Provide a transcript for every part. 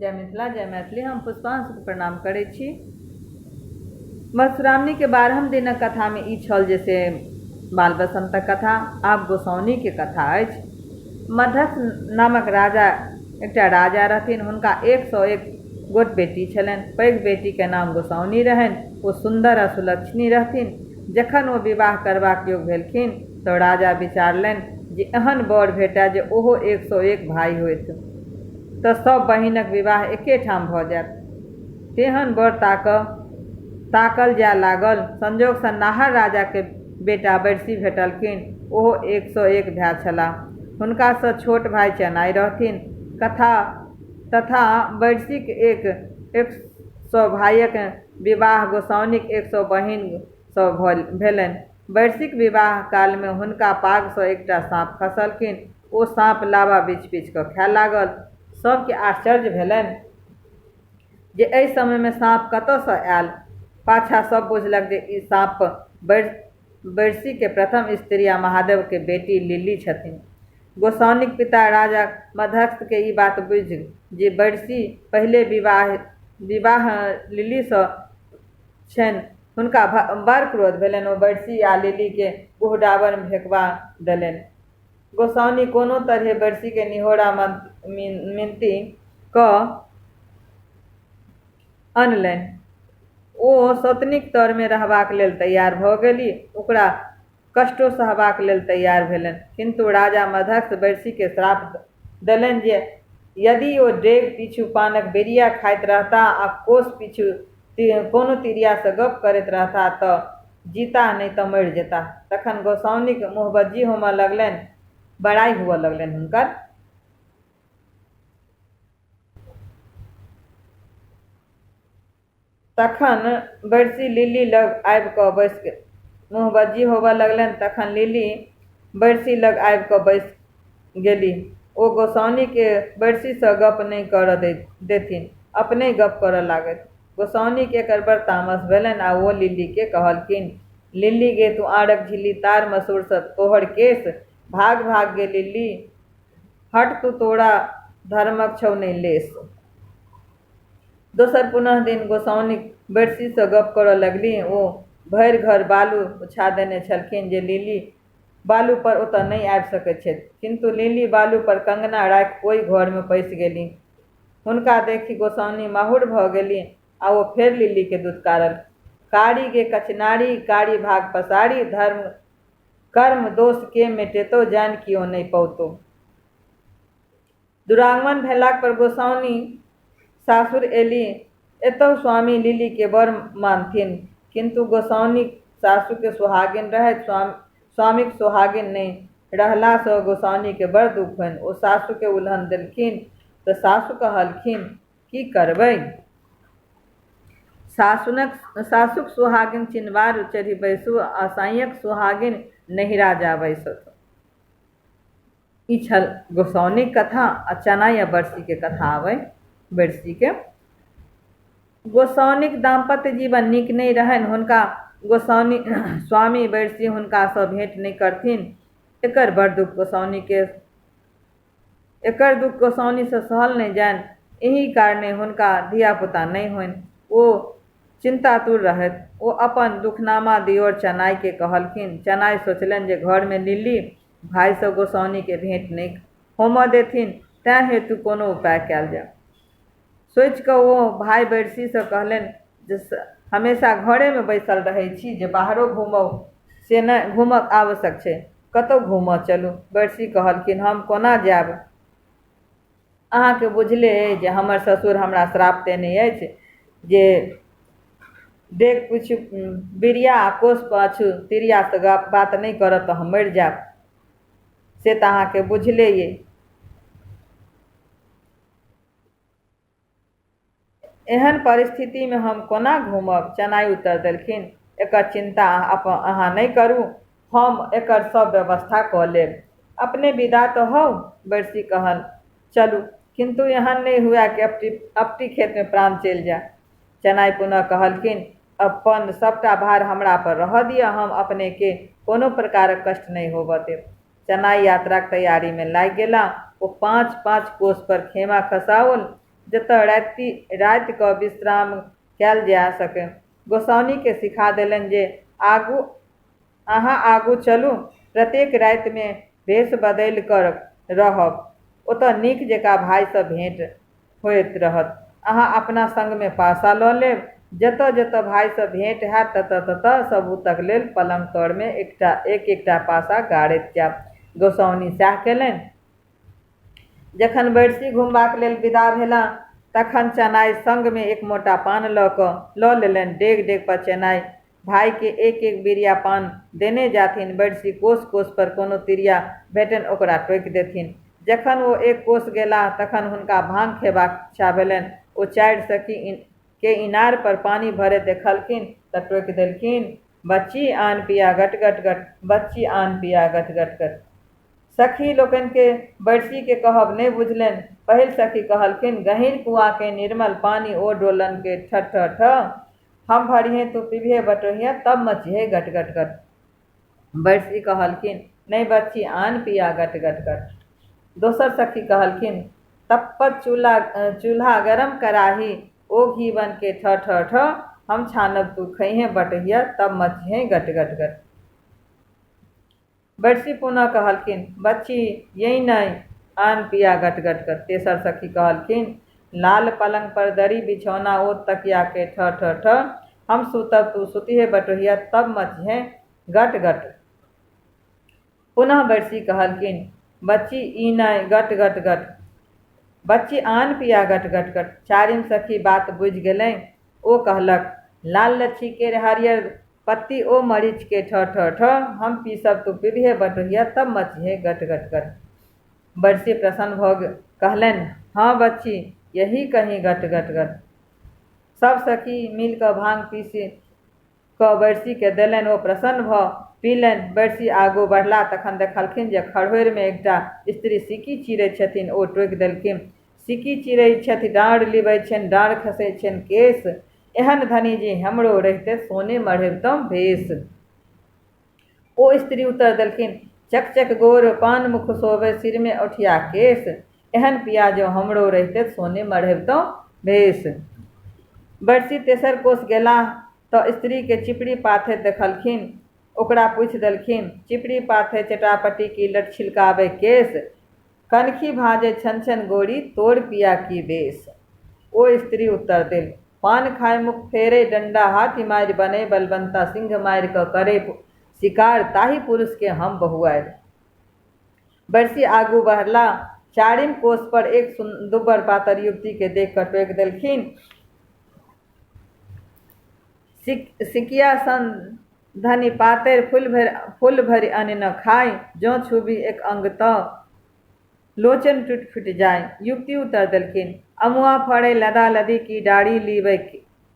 जय मिथिला जय मैथिली। हम पुष्पांशु प्रणाम करै छी। मधुश्रावणीके 12म दिनक कथामे ई छल जे से बाल बसन्तक कथा, आब गोसाउनिके कथा अछि। मधस नामक राजा एकटा राजा रहथिन। हुनका 101 गोट बेटी छलनि। पैघ बेटीके नाम गोसाउनि रहनि। ओ सुन्दर आ सुलक्षणी रहथिन। जखन ओ विवाह करबाक योग भेलखिन तऽ राजा विचारलनि जे एहन वर भेटए जे ओहो 101 भाइ होथि तऽ सब बहिनक विवाह एकेठाम भऽ जायत। तेहन वर ताकल जाय लागल। संजोगसँ नाहर राजाके बेटा बैरसी भेटलखिन। ओहो 101 भाय छलाह। हुनकासँ छोट भाय चेनाइ रहथिन। कथा तथा बैरसीक 100 भाइक विवाह गोसाउनिक 100 बहिनसँ भेलनि। बैरसीक विवाह कालमे हुनका पागसँ एकटा साँप खसलखिन। ओ साँप लाबा बिछि-बिछि कऽ खाय लागल। सबके आश्चर्य भेलनि जे एहि समयमे साँप कतऽसँ आयल। पाछाँ सब बुझलक जे ई साँप बैरसीके प्रथम स्त्री आ महादेवके बेटी लिली छथिन। गोसाउनिक पिता राजा मधस्कके ई बात बुझि जे बैरसी पहिले विवाह लिलीसँ छनि, हुनका बड़ क्रोध भेलनि। ओ बैरसी आ लिलीके गुहडाबरमे फेकबा देलनि। गोसाउनि कोनो तरहे बैरसीके निहोरा मिनती कऽ अनलनि। ओ सौतनिक तरमे रहबाक लेल तैयार भऽ गेली। ओकरा कष्टो सहबाक लेल तैयार भेलनि। किन्तु राजा मधस्क बैरसीके श्राप देलनि जे यदि ओ डेग पीछू पानक बेरिया खाइत रहताह आ कोस पीछू कोनो तिरियासँ गप्प करैत रहताह तऽ जीताह नहि तऽ मरि जेताह। तखन गोसाउनिक मुँहबज्जी होमऽ लगलनि, बड़ाइ हुअ लगलनि हुनकर। तखन बैरसी लिली लग आबि कऽ बैसि मुँहबज्जी होबऽ लगलनि। तखन लिली बैरसी लग आबि कऽ बैसि गेलीह। ओ गोसाउनिके बैरसीसँ गप्प नहि करऽ देथिन, अपनहि गप्प करऽ लागथि। गोसाउनिके एकर बड़ तामस भेलनि आ ओ लिलीके कहलखिन, लिली गे तू आड़क झिल्ली, तार मसूरसँ तोहर केश, भाग भाग गे लिली, हट तू तोरा धर्मक छौ नहि लेश। दोसर पुनः दिन गोसाउनिक बैरसीसँ गप्प करऽ लगलीह। ओ भरि घर बालु ओछा देने छलखिन जे लिली बालु पर ओतऽ नहि आबि सकैत छथि। किन्तु लिली बालु पर कंगना राखि ओहि घरमे पैसि गेलीह। हुनका देखि गोसाउनि माहुर भऽ गेलीह आ ओ फेर लिलीके दुत्कारल, कारी गे कचनारी, कारी भाग पसारी, धर्म कर्म दोष के मेटेतौ, जानि कियो नहि पौतौ। दुरागमन भेलाक पर गोसाउनि सासुर एली। एतहु स्वामी लिलीके बड़ मानथिन। किन्तु गोसाउनिक सासुके सोहागिन रहथि, स्वामीक सोहागिन नहि रहलासँ गोसाउनिके बड़ दुःख होइन। ओ सासुके उलहन देलखिन तऽ सासु कहलखिन, की करबै? सासुक सोहागिन चिनबार चढ़ि बैसू आ साँयक सोहागिन नहिरा जा बैसथु। ई छल गोसाउनिक कथा आ चनाइ आ बरसीके कथा आबै बरसीके। गोसाउनिक दाम्पत्य जीवन नीक नहि रहनि। हुनका गोसाउनि स्वामी बरसी हुनकासँ भेँट नहि करथिन, एकर बड़ दुःख गोसाउनिके एकर दुःख गोसाउनिसँ सहल नहि जानि। एहि कारणे हुनका धियापुता नहि होइन। ओ चिन्तातुर रहथि। ओ अपन दुखनामा दियोर चनाइके कहलखिन। चनाइ सोचलनि जे घरमे लिली भाइसँ गोसाउनिके भेँट नहि होमऽ देथिन, तेँ हेतु कोनो उपाय कयल जाय। सोचि कऽ ओ भाइ बैरसीसँ कहलनि जे हमेशा घरेमे बैसल रहै छी जे बाहरो घूमब से नहि, घूमक आवश्यक छै, कतहु घूमऽ चलू। बैरसी कहलखिन, हम कोना जायब? अहाँके बुझले अइ जे हमर ससुर हमरा श्राप देने अछि जे डेग पिछु बिरिया आ कोस पाछू तिरियासँ गप बात नहि करब तऽ हम मरि जायब, से तऽ अहाँके बुझले अइ। एहन परिस्थितिमे हम कोना घूमब? चनाइ उत्तर देलखिन, एकर चिन्ता अहाँ नहि करू, हम एकर सब व्यवस्था कऽ लेब। अपने विदा तऽ होउ। बैरसी कहल, चलू, किन्तु एहन नहि हुए कि अपटी खेतमे प्राण चलि जाय। चनाइ पुनः कहलखिन, अपन सबटा भार हमरा पर रहऽ दिअ, हम अपनेके कोनो प्रकारक कष्ट नहि होबऽ देब। चनाइ यात्राक तैयारीमे लागि गेलाह। ओ 5-5 कोस पर खेमा खसाओल। जतऽ राति राति कऽ विश्राम कयल जा सकय। गोसाउनिकेँ सिखा देलनि जे आगू अहाँ आगू चलू, प्रत्येक रातिमे भेष बदलि कऽ रहब। ओतऽ नीक जकाँ भाइसँ भेँट होइत रहत। अहाँ अपना संगमे पासा लऽ लेब। जतऽ-जतऽ भाइसँ भेँट हैत ततऽ-ततऽ सबूतक लेल पलंग तरमे एक-एकटा पासा गाड़ैत जायब। गोसाउनि सैह केलनि। जखन बैरसी घुमबाक लेल विदा भेलाह तखन चनाइ संगमे एक मोटा पान लऽ कऽ लऽ लेलनि। डेग-डेग पर चनाइ भाइकेँ एक-एक बिरिया पान देने जाथिन। बैरसी कोस-कोस पर कोनो तिरिया भेटनि ओकरा टोकि देथिन। जखन ओ एक कोस गेलाह तखन हुनका भाङ खेबाक इच्छा भेलनि। ओ चारि सखी केँ इनार पर पानि भरैत देखलखिन तऽ टोकि देलखिन, बच्ची आन पिया गट-गट-गट, बच्ची आन पिया गट-गट-गट। सखी लोकनिकेँ बैरसीक कहब नहि बुझलनि। पहिल सखी कहलखिन, गहींर कुआँके निर्मल पानि ओ डोलनके ठ-ठ-ठ, हम भरिहें तू पिबिहे बटोहिया तब मचिहे गट-गट-गट। बैरसी कहलखिन, नहि बच्ची आन पिया गट-गट-गट। दोसर सखी कहलखिन, तप्पत चूल्हा गरम कराही ओ घी बनके ठ-ठ-ठ, हम छानब तू खइहे बटोहिया तब मचिहे गट-गट-गट। बैरसी पुनः कहलखिन, बच्ची यै नहि आन पिया गट-गट-गट। तेसर सखी कहलखिन, लाल पलंग पर दरी बिछौना ओ तकिया के ठ-ठ-ठ, हम सूतब तू सुतिहे बटोहिया तब मचिहे गट-गट। पुनः बैरसी कहलखिन, बच्ची ई नहि गट-गट-गट। बच्ची आन पिया गट-गट-गट। चारिम सखी बात बुझि गेलै। ओ कहलक, लाल लच्छी केर हरियर पत्ती ओ मरीच के ठ-ठ-ठ, हम पीसब तू पिबिहे बटोहिया तब मचिहे गट-गट-गट। बैरसी प्रसन्न भऽ कहलनि, हँ बच्ची, यही कही गट-गट-गट। सभ सखी मिलि कऽ भाङ पीसि कऽ बैरसीकेँ देलनि। ओ प्रसन्न भऽ पीलनि। बैरसी आगू बढ़लाह तखन देखलखिन जे खड़होरिमे एकटा स्त्री सिक्की चीरैत छथिन। ओ टोकि देलखिन, सिक्की चीरै छथि डाँड़ लिबै छनि, डाँड़ खसै छनि केश। एहन धनी जे हमरो रहितै सोने मढ़बितहुँ भेष। ओ स्त्री उत्तर देलखिन, चक-चक गोर पान मुख शोभे सिरमे औंठिया केश। एहन पिया जँ हमरो रहितै सोने मढ़बितहुँ भेष। बैरसी तेसर कोस गेलाह तऽ स्त्रीकेँ चिपड़ी पाथैत देखलखिन। ओकरा पूछि देलखिन, चिपड़ी पाथै चटापटी की लट छिलकाबै केश। कनखी भाँजै छन-छन गोरी तोर पिया की वेश। ओ स्त्री उत्तर देल, पान खाय मुख फेरै डंडा हाथी मारि बनै बलवंता सिंह मारि कऽ करै शिकार ताहि पुरुषकेँ हम बहुआरि। बैरसी आगू बढ़लाह। चारिम कोस पर एक दुब्बर-पातर युवतीकेँ देखि कऽ टोकि देलखिन, सिकिया सन धनि पातरि फूल भरि अन्न न खाय, जँ छूबी एक अंग तँ लोचन टूटि-फूटि जाय। युवती उत्तर देलखिन, अमुआ फड़ै लदा-लदी की डारि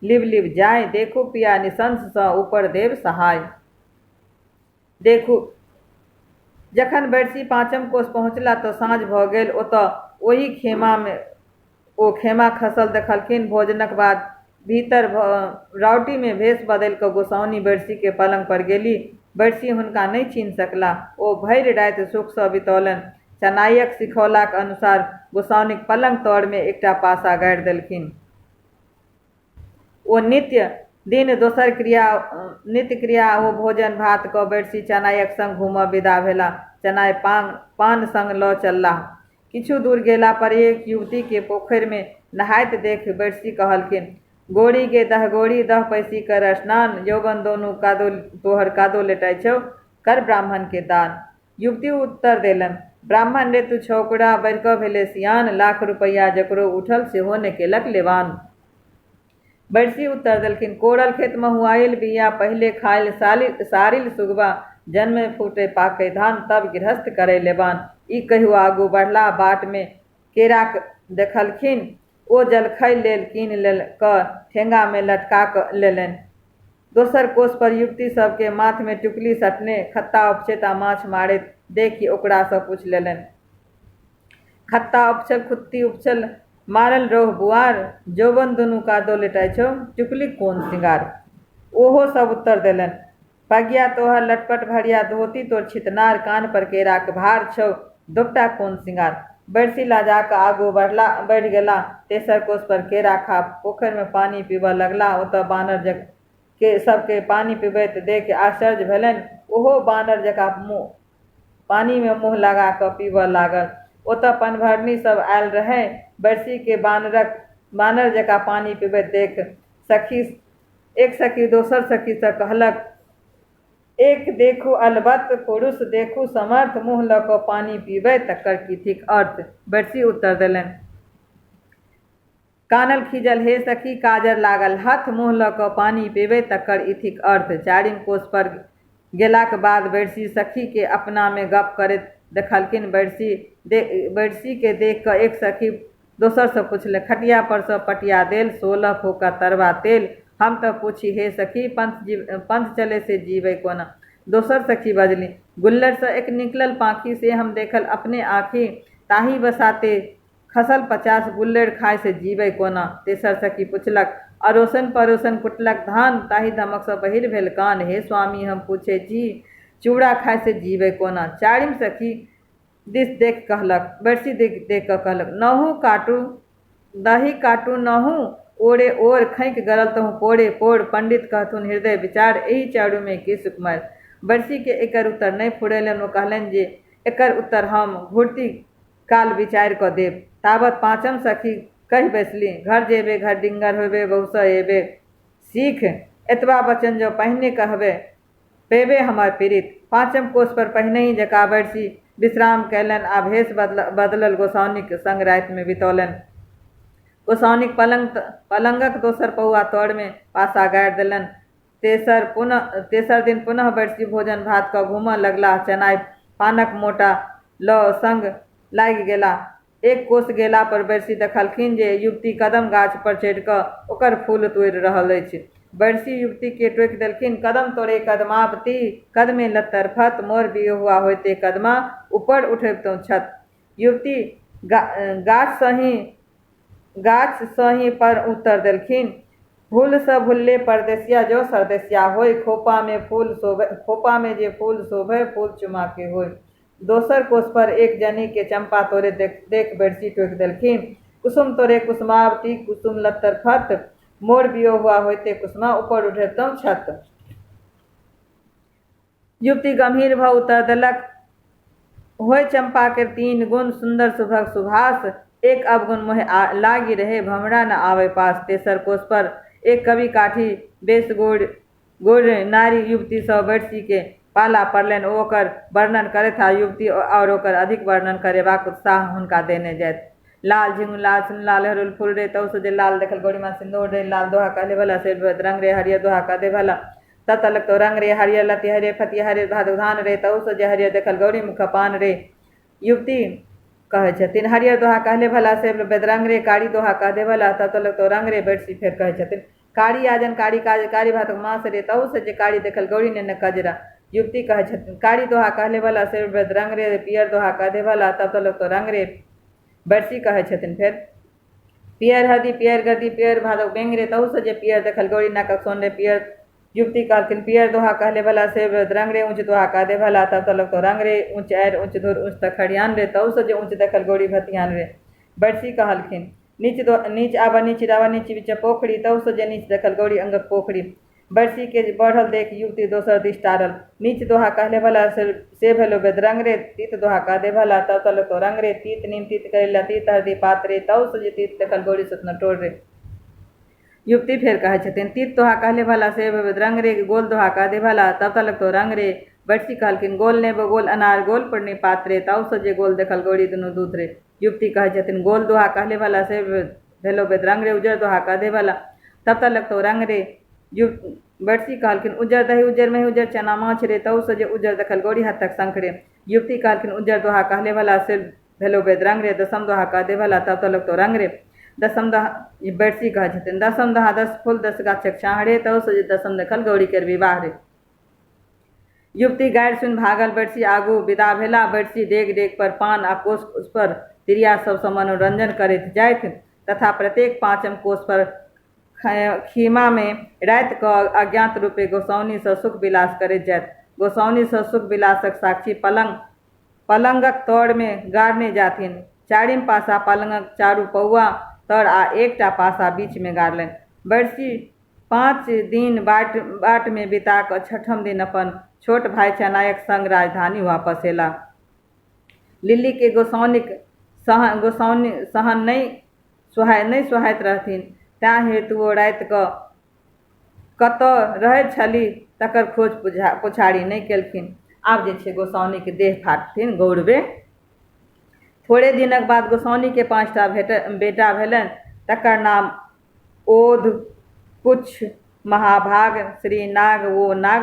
लिब-लिब जाय, देखू पिया निसंस सँ ऊपर देव सहाय। देखू। जखन बैरसी पाँचम कोस पहुँचलाह तँ साँझ भऽ गेल। ओतऽ ओहि खेमामे ओ खेमा खसल देखलखिन। भोजनक बाद भीतर राउटीमे भेष बदलि कऽ गोसाउनि बैरसीक पलंग पर गेलीह। बैरसी हुनका नहि चिन्हि सकलाह। ओ भरि राति सुखसँ बितौलनि। चनाइक सिखौलाक अनुसार गोसाउनिक पलंग तरमे एकटा पासा गाड़ि देलखिन। ओ नित्य दिन दोसर क्रिया नित्य क्रिया ओ भोजन-भात कऽ बैरसी चनाइक संग घूमऽ विदा भेलाह। चनाइ पान संग लऽ चललाह। किछु दूर गेला पर एक युवतीकेँ पोखरिमे नहाइत देखि बैरसी कहलखिन, गोरी गे दहगोरी दह पैसी कर स्नान, यौवन दुनू कादो तोहर कादो लेटाइ छौ, कर ब्राह्मणकेँ दान। युवती उत्तर देलनि, ब्राह्मण रे तू छौकड़ा बढ़ि कऽ भेलै सियान, लाख रुपैया जकरो उठल सेहो ने केलक लेवान। बैरसी उत्तर देलखिन, कोरल खेत महुआयल बीया पहिले खायल सारिल सुगबा, जन्मे फूटै पाकै धान तब गृहस्थ करै लेबान। ई कहि ओ आगू बढ़लाह। बाटमे केराक देखलखिन। ओ जलखै लेल कीनि कऽ ठेंगामे लटका कऽ लेलनि। दोसर कोस पर युवती सभकेँ माथमे टुकली सटने खत्ता उपछैत आ माछ मारैत देखि ओकरासँ पूछि लेलनि। खत्ता उपछल खुत्ती उपछल मारल रौह बुआर, जौबन दुनू कादो लेटाइ छौ, टिकुलीक कोन सिंगार। ओहो सभ उत्तर देलनि, पगिया तोहर लटपट भरिया धोती तोर छितनार, कान्ह पर केराक भार छौ, दोपटा कोन सिंगार। बैरसी लजा कऽ आगू बढ़ि गेलाह। तेसर कोस पर केरा खा पोखरिमे पानि पीबऽ लगलाह। ओतऽ बानर सभकेँ पानि पिबैत देखि आश्चर्य भेलनि। ओहो बानर जकाँ पानिमे मुँह लगा कऽ पीबऽ लागल। ओतऽ पनभरनी सभ आयल रहय। बैरसीकेँ बानर जकाँ पानि पिबैत देखि एक सखी दोसर सखीसँ कहलक, एक देखू अलबत्त पुरुष देखू समर्थ, मुँह लऽ कऽ पानि पीबय तकर की थिक अर्थ? बैरसी उत्तर देलनि, कानल खीजल हे सखी काजर लागल हथ, मुँह लऽ कऽ पानि पीबय तकर ई थिक अर्थ। चारिम कोस पर गेलाक बाद बैरसी सखीकेँ अपनामे गप्प करैत देखलखिन। बैरसीकेँ देखि कऽ एक सखी दोसरसँ पुछलक, खटिया परसँ पटिया देल, 16 फोंका तरबा तेल, हम तऽ पूछी हे सखी पंथ चले से जीबै कोना? दोसर सखी बजली, गुल्लरिसँ एक निकलल पाँखि, से हम देखल अपने आँखि, ताहि बसाते खसल 50 गुल्लरि खाय से जीबै कोना? तेसर सखी पुछलक, अरोसन परोसन कुटलक धान, ताहि धमकसँ बहिर भेल कान, हे स्वामी हम पूछै छी चूड़ा खाय से जीबै कोना? चारिम सखी दिस देखि कहलक, बैरसी दिस देखि कऽ कहलक, नहु काटू दही काटू नहु ओरे ओर, खैंक गरल तहु पोरे पोर, पंडित कहथुन हृदय विचार, एहि चारूमे के सुकुमार? बैरसीके एकर उत्तर नहि फुरेलनि। ओ कहलनि जे एकर उत्तर हम घुरती काल विचारि कऽ देब। ताबत पाँचम सखी कहि बैसली, घर जेबे घर डिंगर होयबे, बहुसँ एबे सीख, एतबा वचन जँ पहिने कहबे पेबे हमर पीड़ित। पाँचम कोस पर पहिनहि जकाँ बैरसी विश्राम कयलनि आ भेष बदलल गोसाउनिक संग रातिमे बितौलनि। गोसाउनिक पलंगक दोसर पौआ तरमे पासा गाड़ि देलनि। तेसर दिन पुनः बैरसी भोजन भात कऽ घूमऽ लगलाह। चनाइ पानक मोटा लऽ संग लागि गेलाह। एक कोस गेला पर बैरसी देखलखिन जे युवती कदम गाछ पर चढ़ि कऽ ओकर फूल तोड़ि रहल अछि। बैरसी युवतीकेँ टोकि देलखिन, कदम तोड़े कदमावती, कदमे लत्तर फत, मोर बिहुआ होइते कदमा, ऊपर उठबितहुँ छत। युवती गाछसँ ही पर उत्तर देलखिन, भूलसँ भुलले परदेसिया जँ सरदेसिया होय, खोपामे जे फूल शोभे फूल चुमा के होय। दोसर कोस पर एक जनीकेँ चंपा तोड़ैत देखि बैरसी टोकि देलखिन, कुसुम तोड़े कुसुमावती, कुसुम लत्तर फत, मोर बिहुआ होइते कुसुमा, ऊपर उठबितहुँ छत। युवती गंभीर भऽ उत्तर देलक, होय चंपा केर तीन गुण, सुन्दर सुभग सुभाष, एक अवगुण मोहे लागि रहे, भमरा न आवे पास। तेसर कोस पर एक कवि काठी बेस गोर नारी युवतीसँ बैरसीके पाला पड़लनि। ओ ओकर वर्णन करथि आ युवती आओर ओकर अधिक वर्णन करेबाक उत्साह हुनका देने जाथि। लाल झिंगुर लाल सुन लाल हरुल फूल रे, तहु से जे लाल देखल गौरी माँ सिन्दूर रे, लाल दोहा कहले भला से रंग रे, हरियर दोहा कहले भला तब तलक तो रंग रे, हरियर लती हरियर फती हरियर भादो धान रे, तहु से जे हरियर देखल गौरी मुख पान रे। युवती कहै छथिन, हरियर दोहा कहले भला से बेदरंग रे, कारी दोहा कहले भला तब तलक तो रंग रे। बैरसी फेर कहै छथिन, कारी आजन कारी काज कारी भातक मास रे, तहु से जे कारी देखल गौरी नेने कजरा। युवती कहै छथिन, कारी दोहा कहले भला से बेदरंग रे, पियर दोहा कहले भला तब तलक तो रंग रे। बैरसी कहै छथिन फेर, पियर हरदी पियर गदी पियर भादव बेंग रे, तहु से जे पियर देखल गौरी नाकक सोन रे। पियर युवती कहलखिन, पियर दोहा कहले भला से रंग रे, ऊँच दोहा कहले भला तब तलक तो रंग रे, ऊँच आरि ऊँच धुर ऊँच त खरियान रे, तहु से जे ऊँच देखल गौरी भतियान रे। बैरसी कहलखिन, नीच आबा नीच रावा नीच बिच पोखरी, तहु से जे नीच देखल गौरी अंगक पोखरी। बैरसी के बढ़ल देख युवती दोसर दिस टारल, नीच दोहा कहले भला से भेलो बेदरंग रे, तीत दोहा कहले भला तब तलक तो रंग रे, तीत नीम तीत करेला तीत हरदी पात रे, तहु से जे तीत देखल गौरी सुतना टोर रे। युवती फेर कहै छथिन, तीत दोहा कहले भला से रंग रे, गोल दोहा कहले भला तब तलक तो रंग रे। बैरसी कहलखिन, गोल नेबो गोल अनार गोल पर पात रे, तहु से जे गोल देखल गौरी दुनू दूत रे। युवती कहै छथिन, गोल दोहा कहले भला से भेलो बेदरंग रे, उजर दोहा कहले भला तब तलक तो रंग रे। बैरसी कहलखिन, उज्जर दही उज्जर मही उज्जर चना माछ रे, तहु से जे उज्जर देखल गौरी हाथक शंख रे। युवती कहलखिन, उज्जर दोहा कहले भला से भेलो बेदरंग रे, दसम दोहा कहले भला तब तलक तो रंग रे। दसम दोहा बैरसी कहै छथिन, दसम दोहा 10 फूल 10 गाछक छाँह रे, तहु से जे दसम देखल गौरी केर विवाह रे। युवती गारि सुनि भागल, बैरसी आगू विदा भेला। बैरसी डेग डेग पर पान आ कोस कोस पर तिरिया सबसँ मनोरंजन करैत जाथि तथा प्रत्येक पाँचम कोस पर खीमामे राति कऽ अज्ञात रूपे गोसाउनिसँ सुख विलास करैत जाथि। गोसाउनिसँ सुख विलासक साक्षी पलंगक तरमे गाड़ने जाथिन। चारिम पासा पलङ्गक चारू पौआ तर आ एकटा पासा बीचमे गाड़लनि। बैरसी 5 दिन बाटमे बिता कऽ छठम दिन अपन छोट भाइ चनायक संग राजधानी वापस एला। लिलीके गोसाउनिक गोसाउनि सहन नहि सोहाइत रहथिन, तैँ हेतु ओ राति कऽ कतऽ रहैत छली तकर खोज पुछारी नहि केलखिन। आब जे छै गोसाउनिके देह फाटथिन गौरवे। थोड़े दिनक बाद गोसाउनिके 5टा बेटा भेलनि, तकर नाम ओध, कुछ, महाभाग, श्रीनाग ओ नाग।